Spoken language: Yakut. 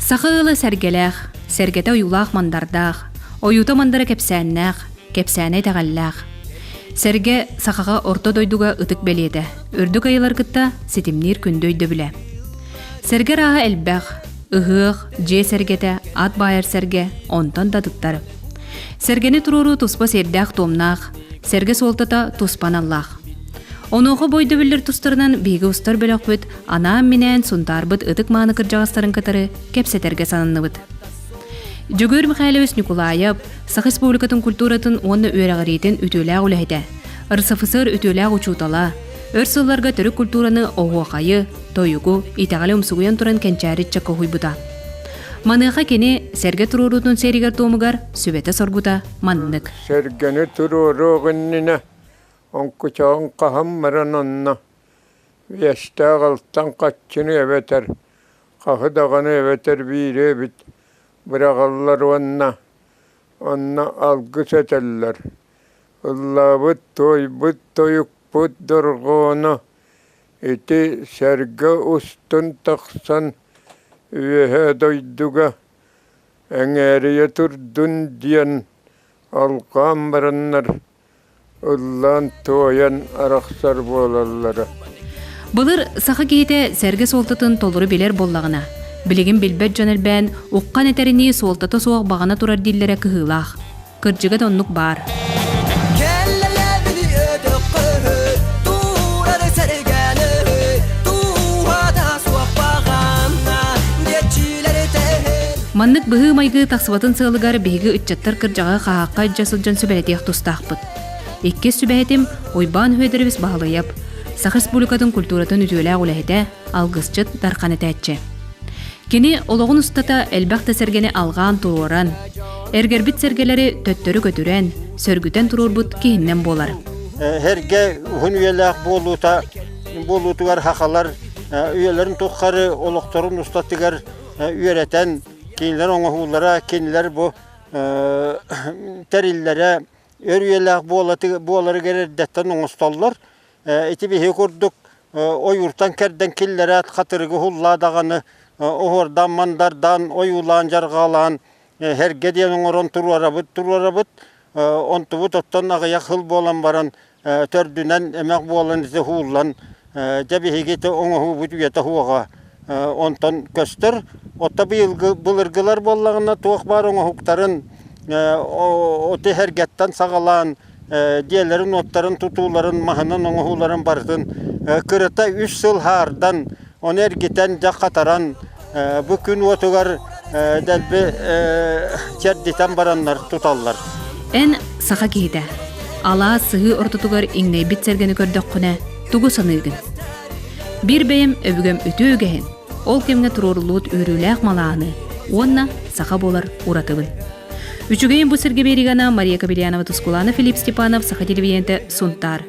Саха ыала сэргэлээх, сэргэтэ ойуулаах мандардаах, ойуута мандара кэпсээннээх, кэпсээнэ итэҕэллээх. Сэргэ сахаҕа орто дойдуга ытык бэлиэтэ, үрдүк айылар кытта ситимниир күндү өйдөбүлэ. Сэргэ арааһа элбэх, ыһыах, дьиэ сэргэтэ, ат баайар сэргэ, онтон да атыттар. Сэргэни туруоруу туспа сиэрдээх-туомнаах, сэргэ суолтата туспа аналлаах. Онуоха бу өйдөбүллэр тустарынан биһиги устар бөлөхпүт анаан-минээн Сунтаарбыт ытык-мааны кырдьаҕастарын кытары кэпсэтэргэ сананныбыт. Дьөгүөр Михайлович Ньукулаайап, Саха Республикатын культуратын уонна үөрэҕириитин үтүөлээх үлэһитэ, РСФСР үтүөлээх учуутала, өр сылларга төрүт культураны оһуохайы, тойугу, итэҕэли умсугуйан туран кэнчээри ыччакка уһуйбута. Маныаха кини сэргэ туруоруутун сиэригэр-туомугар сүбэтэ-соргута маннык. Сэргэни туруоруох иннинэ оҥкучаҕын хаһан баран онно биэстээх алтан хаччыны эбэтэр хаһы даҕаны эбэтэр биири эбит быраҕаллар уонна онно алгыс этэллэр ыллаабыт туойбут тойукпут дорҕооно ити сэргэ устун тахсан үөһээ дойдуга эҥээрийэ турдун диэн алҕаан бараннар ыллаан-туойан арахсар буолаллара. Былыр саха киһитэ сэргэ суолтатын толору билэр буоллаҕына, билигин билбэт дьон элбээн, уххан этэринии суолтата суох баҕана турар дииллэрэ кыһыылаах. Кырдьыга да оннук баар. Маннык быһыы-майгы тахсыбатын сыалыгар биһиги ыччаттар кырдьаҕы хаһаахха илдьэ сылдьан сүбэлэтиэх тустаахпыт. Иккис сүбэһитим Уйбаан Хүөдэрэбис Баһылайап, Саха Республикатын культуратын үтүөлээх үлэһитэ, алгысчыт Дархан этээччи. Кини олоҕун устата элбэх да сэргэни алҕаан туруоран, эргэрбит сэргэлэри төттөрү көтүрэн, сөргүтэн туруорбут киһиннэн буолар. Эргэ уһун үйэлээх буолуута буолуутугар хахалар үйэлэрин тухары олохторун устатыгар үөрэтэн кинилэр оҥоһуулара кинилэр бу тэриллэрэ өр үйэлээх буоларыгар эрдэттэн оҥостоллор. Ити биһи курдук ойууртан кэрдэн киллэрээт хатырыгы уһуллаа даҕаны оһуордаан мандардаан ойуулаан дьарҕаалаан эргэ диэн оҥорон туруорабыт туруорабыт онтубут оттон аҕыйах сыл буолан баран төрдүнэн эмэх буолан ити уһууллан дьэ биһиги ити оҥоһуубут үйэтэ суоҕа онтон көстөр отто быйылгы былыргылар буоллаҕына туох баар оҥоһуктарын оти эргэттэн саҕалаан дьиэлэрин-уоттарын тутууларын маһынан оҥоһууларын барытын кырата үс сыл хаардан ону эргитэн дьэ хатаран бу күн уотугар дэлби чэрдитэн бараннар туталлар. Эн саха киһитэ. Алаас сыһыы ортотугар иҥнэйбит сэргэни көрдөххүнэ, тугу саныыгын? Биир бэйэм өбүгэм үтүө үгэһин, ол кэмҥэ туруоруллубут үөрүүлээх малааны уонна саха буолар уратыбын. Үчүгэйин бу сиргэ биэригана Мария Кобельянова Тускулана Филипп Степанов Саха телевидениетэ Сунтаар.